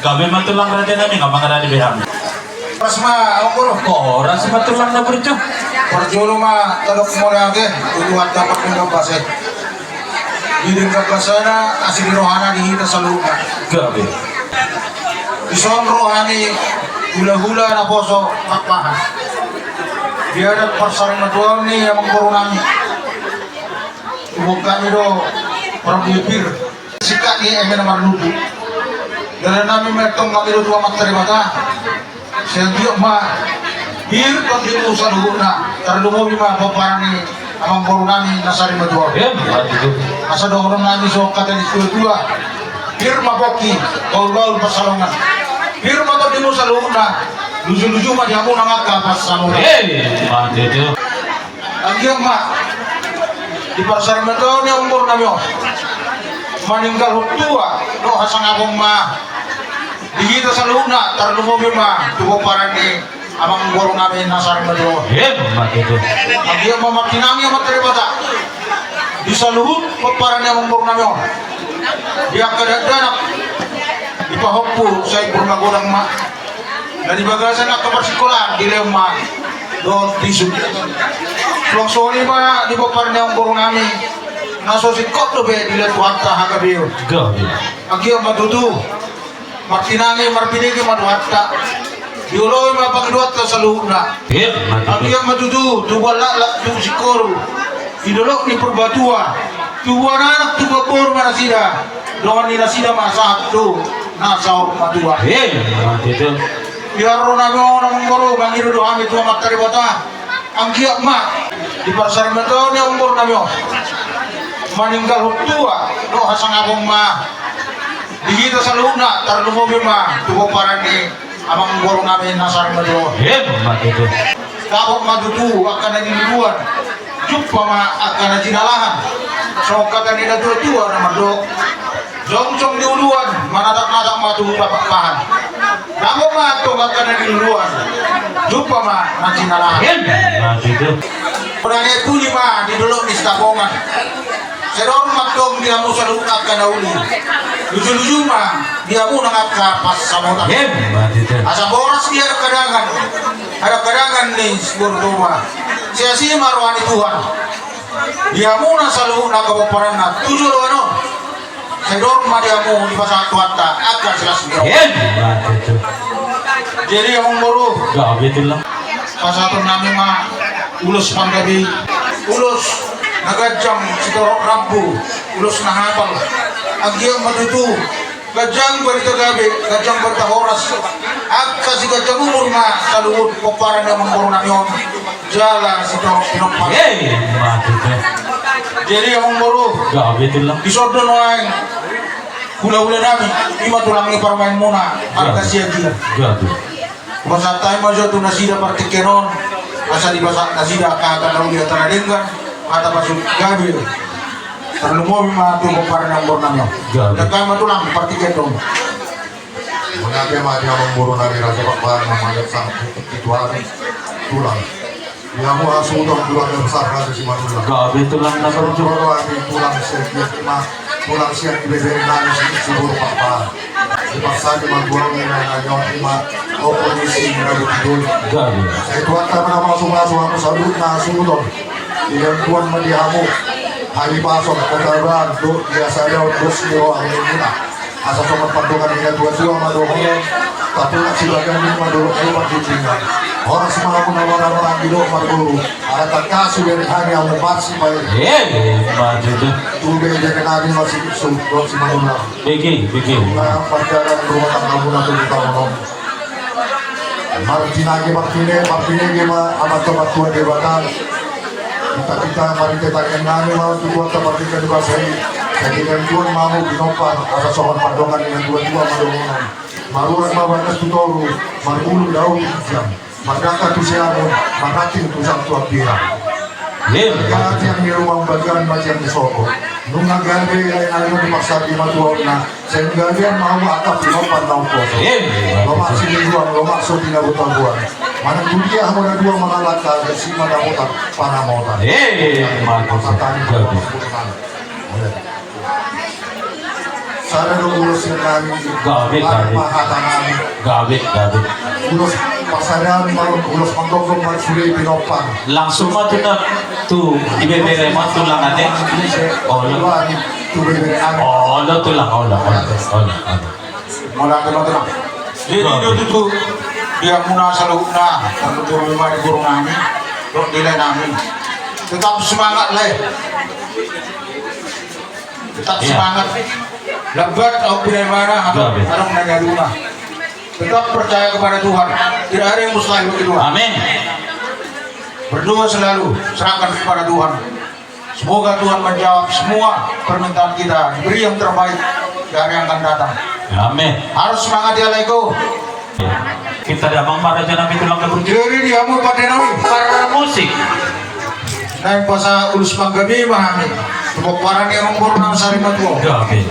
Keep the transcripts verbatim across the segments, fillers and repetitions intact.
Gabe ma tulang raja nami, nga mangarade be hami. Horas ma, amang boru. Horas ma tulang na burju. Parjolo ma tadok mauliate tu Tuhanta pardenggan basa i. Di denggan basana asi di rohana di hita saluhutna. Gabe. Dison roha ni hulahula naposo Pakpahan. Di adat parsarmatuaon ni amang boru nami. Umum kami do parbuipir. Singkat ni eme na marnundu. Dalan nami ma antong hami do tu Amanta Debata. Sai anggiat ma pir tondimu saluhutna, tarlumobi ma pomparan ni amang boru nami na sari matua. Em, betul. Asa dohonon nami songon hata ni situatua. Pir ma pongki, bahulbahul pansalongan. Pir ma tondimu saluhutna, lujuluju ma di hamu nang angka pansamotan. Em, betul. Anggiat ma di parsarmatuaon ni amang boru nami on, maninggalhon tua dohot hasangapon ma di hita saluhutna, tarlumobi ma tu pomparan ni amang boru nami na sari matua on. Em, betul. Anggiat ma martinangi Amanta Debata di saluhut pomparan ni amang boru nami on, di angka dakdanak, di pahompu sai pur magodang ma. Na di bagasan angka parsikolaan dilehon ma dohot bisuk. Suang songon i ma di pomparan ni amang boru nami, na so singkop dope dilehon Tuhanta hagabeon. Gabe. Anggiat ma tutu martinangi marbinege ma Tuhanta, dioloi ma pangidoanta saluhutna. Em, betul. Anggiat ma tutu tubuan laklak tu singkoru, di dolok ni Purbatua, tubuan anak tubuan boru ma nasida. Dongan ni nasida ma sahat tu na saur matua. Em, betul. Di ari nami on amang boru, mangido do hami tu Amanta Debata. Anggiat ma di parsarmatuaon ni amang boru nami on, maninggalhon tua dohot hasangapon ma di hita saluhutna, tarlumobi ma tu pomparan ni amang boru nami na sari matua on. Em, betul. Dapot ma tutu angka na niluluan, jumpa ma angka na jinalahan. Songon hata ni natuatua na mandok, jongjong di uluan, manatapnatap ma tu Pakpahan. Dapot ma antong angka na niluluan, jumpa ma na jinalahan. Em, betul. Poda ni puli ma di dolok ni Sitapongan. Sai dor ma antong di hamu saluhut angka na uli. Lujuluju ma di hamu nang angka pansamotan. Em, betul. Asa boras di adat hadangan, adat hadangan ni siborutoma. Sai asi ma roha ni Tuhan di hamu na saluhut angka pomparanna tu joloan on. Sai dor ma di hamu dipasahat Tuhanta angka silas ni roha. Em, betul. Jadi amang boru. Gabe tulang. Pasahaton nami ma ulos panggabean, ulos na ganjang sitorop rambu, ulos na hapal. Anggiat ma tutu ganjang barita gabe, ganjang barita horas, angka siganjang umur ma saluhut pomparan ni amang boru nami on, jala sitorop pinompar. Em, betul. Jadi amang boru. Gabe tulang. Dison do nuaeng hulahula nami, i ma tulang ni parumaenmuna, angka siagian. Gabe. Hupasahat hami ma jo tu nasida partingkian on, asa dipasahat nasida angka hata na uli, hata na denggan, hata pasu gabe. Tarlumobi ma tu pomparan ni amang boru nami on. Gabe. Denggan ma tulang partingkian on. Mauliate ma di amang boru nami Raja Pakpahan, mauliate sangat tu hami tulang. Di hamu hasuhuton tulang na besar Raja Simanullang. Gabe tulang na berjuang. Tulang, tulang sian i ma, tulang sian i bebere nami si, siboru Pakpahan. Dipasahat ma tulang ni na nyawa i ma, opo ni si na butidul. Gabe. Sai Tuhanta ma na masumasu hamu saluhutna hasuhuton. Dilehon Tuhan ma di hamu hahipason, kesabaran, dohot hasadaon dos ni roha muna. Asa songon pandohan ni natuatua ma dohonon, tatulak sibaganding ma dolok ni parjinjingan. Horas ma hamu na marhahamaranggi dohot marboru, ala tangkas hubereng hami hamu marsipaeon. Em, betul. Tu bebere nami ma si Sukron Simanullang. Bege, bege. Mardalan rumah tanggamuna tu hita on. Martinangi, martinangi, martinangi ma Amanta Martua Debata. Hita, hita marhite tangiang nami ma tu Tuhanta pardenggan basa i. Sai dilehon Tuhan ma hamu pinompar, asa songon pandohan ni natuatua ma dohonon. Marurat ma bagas tu toru, marbulung daun tu ginjang. Mardangka tu siamun, marranting tu sahat tu hambirang. Em. Ia tiang ni ruma umbagian ma tiang ni sopo. Nunga gabe ia i na dipaksa di matuaonna. Sai gabean ma hamu angka pinompar na umposo. Em. Lomak silinjuang, lomak so tinabutobuan. Manang tu dia hamu na dua mangalangka, disi ma dapotan panamotan. Em. Mantap. Mantap. Sada do ulos sian nami. Gabe, gabe. Gabe, gabe. Ulos pasarean ma, ulos manggomgom ma sude pinompar. Langsung ma tu na, tu ibebere ma tulang ate. Olo. Tu ibebere ate. Olo tulang, olo, olo, olo, olo. Mauliate ma tulang. Jadi do tutu di hamuna saluhutna, tarlumobi ma di guru nami, dohot di lae nami. Tetap semangat, lae. Tetap semangat. Lambat laun pinaribana, adong na niaduna. Tetap percaya kepada Tuhan. Tidak ada yang mustahil bagi Tuhan. Amin. Berdoa selalu, serahkan kepada Tuhan. Semoga Tuhan menjawab semua permintaan kita, diberi yang terbaik di hari yang akan datang. Amin. Harus semangat ya, Laeko. Kita damang ma raja nami tulang na burju. Jadi di hamu pande nami. Para musik. Naeng pasahat ulos panggabean ma hami tu pomparan ni amangboru nami sarimatua. Gabe.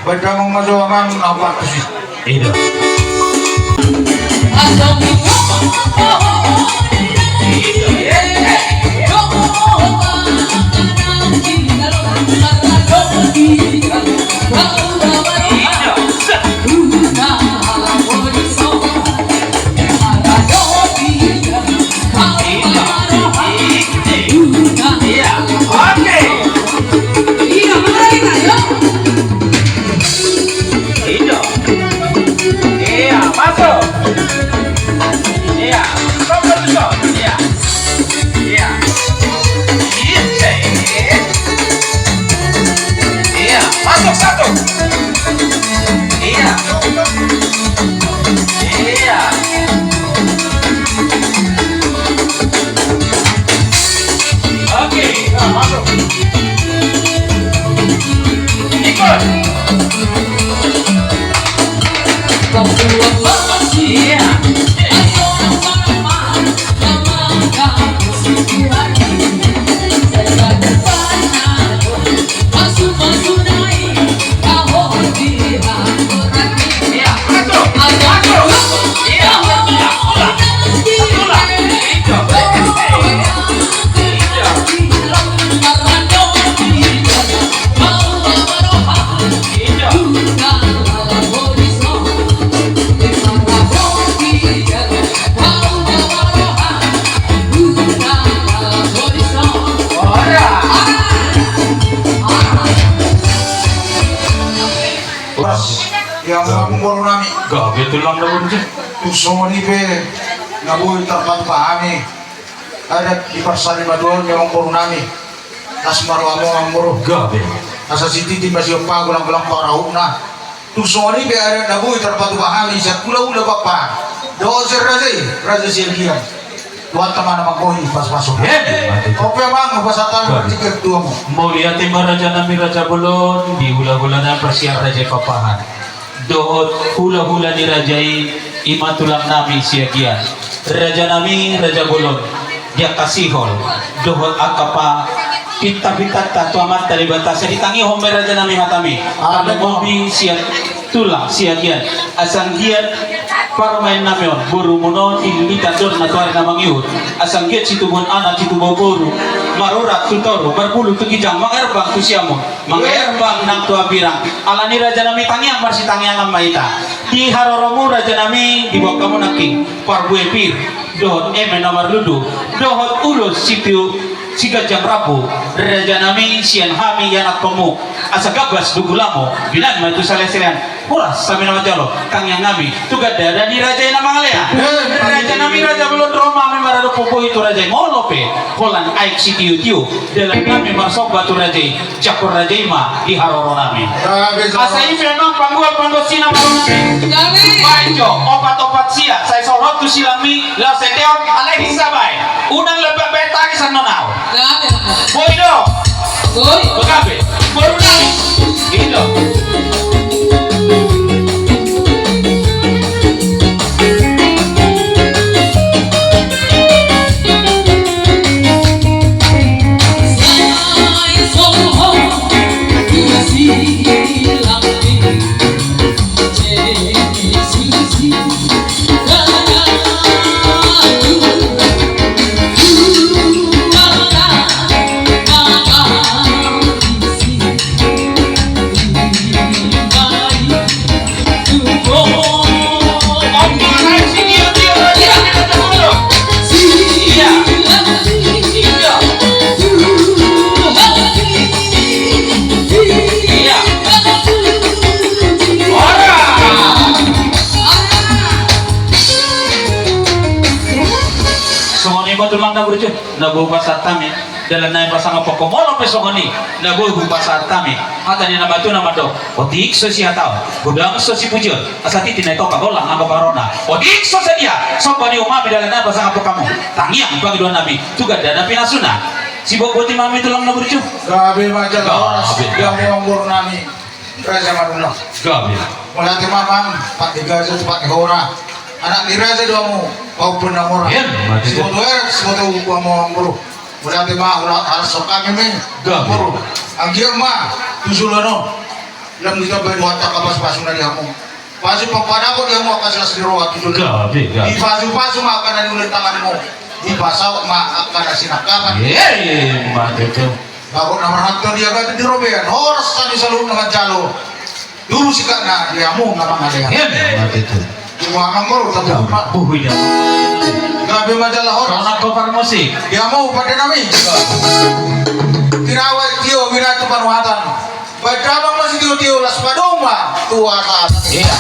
Baen damang ma jo amang na hupatus i. Ido. Iya, masuk. Iya, stop dulu, stop. Iya. Iya. Iya. Iya, masuk satu. Iya. Iya. Oke, nah, masuk. Ikut. Iya. Ia amangboru nami. Gabe tulang na burju. Tung songon i pe na boi tarpatupa hami adat di parsarimatua ni amangboru nami. Las ma rohamu amangboru. Gabe. Asa sititi ma sian pagolang-golang parahutna. Tung songon i pe adat na boi tarpatupa hami sian hulahula papa dohot sian raja i, Raja Siagian. Tuhanta ma na manggohi pasupasu. Emma tutu. Ope amang, hupasahat hami partingkian tu hamu. Mauliate ma raja nami Raja Bolon, di hulahula na parsian Raja i Pakpahan dohot hulahula ni raja i, i ma tulang nami Siagian. Raja nami Raja Bolon, di angka sihol dohot angka pa, pintapintanta tu Amanta Debata, sai ditangihon ma i raja nami hatami. Amen. Tarlumobi sian tulang Siagian, asa anggiat parumaen nami on, borumuna on dililitan dorna tu ari na mangihut, asa anggiat situbuan anak situbuan boru, marurat tu toru, marbulu tu ginjang, mangerbang tu siamun, mangerbang nang tu hambirang. Alani raja nami tangiang marsitangiangan ma hita. Di haroromu raja nami diboan hamu nangkin parbue pir dohot eme na marlundu dohot ulos sitio siganjang rambu, raja nami, sian hami ianakkonmu, asa gabas do gulamu, binahen ma i tu salehsalehan. Horas hami na manjalo, tangiang nami tu gandana ni raja i na mangalean. Raja nami Raja Bolon, ro ma hami maradophon bohi tu raja i, molo pe holan aek sitiotio, dalan nami marsomba tu raja i, jangkon raja i ma di haroro nami. Asa i pe amang panggual panggonsina ma ro nami. Baen jo opat-opat sia, sai sohot tu silangmi, laos seteon alai hisa baen. Unang lambat baen tangis annon au. Boi do. Boi. Gabe. Boru nami. Ido. Na burju, na boi hupasahat hami dalan nami pasangaphon ho. Molo pe songon i, na boi hupasahat hami hata ni na matua na mandok: Otik so sihataon, godang so sipujion, asa tintin na i tongka, golang anggo parona. Otik so sadia, somba ni umami dalan nami pasangaphon hamu. Tangiang pangidoan nami tu ganda na pinasuna. Sibotbot i ma hami tulang na burju. Gabe ma jala horas. Gabe. Gabe ma boru nami. Raja Madula. Gabe. Mauliate ma amang, pat ni gaja tu pat ni hora. Anak ni raja do hamu, pahompu na mora. Emma tutu. Siboto anak, siboto upa mo amang boru. Mauliate ma, horas hami ma. Gabe. Boru. Anggiat ma tu joloan on lam ditambai Tuhanta angka pasupasuna di hamu. Pasu papadapot di hamu angka silas ni roha tu joloan on. Gabe, gabe. Dipasupasu ma angka na niula ni tanganmu. Dipasaut ma angka na sinangkapan. Emma tutu. Bagot na marhalto di agatan di robean, horas hami saluhutna manjalo. Tubu sikatna di hamu na mangalean. Emma tutu. Tubu amang boru, tubu ma. Buhu ida. Gabe ma jala horas. Sonang kopar musik. Di hamu pande nami. Tinawa tio, winatu panuhatan. Baen damang ma sitiotio, las padomu ma tu asa. Iya.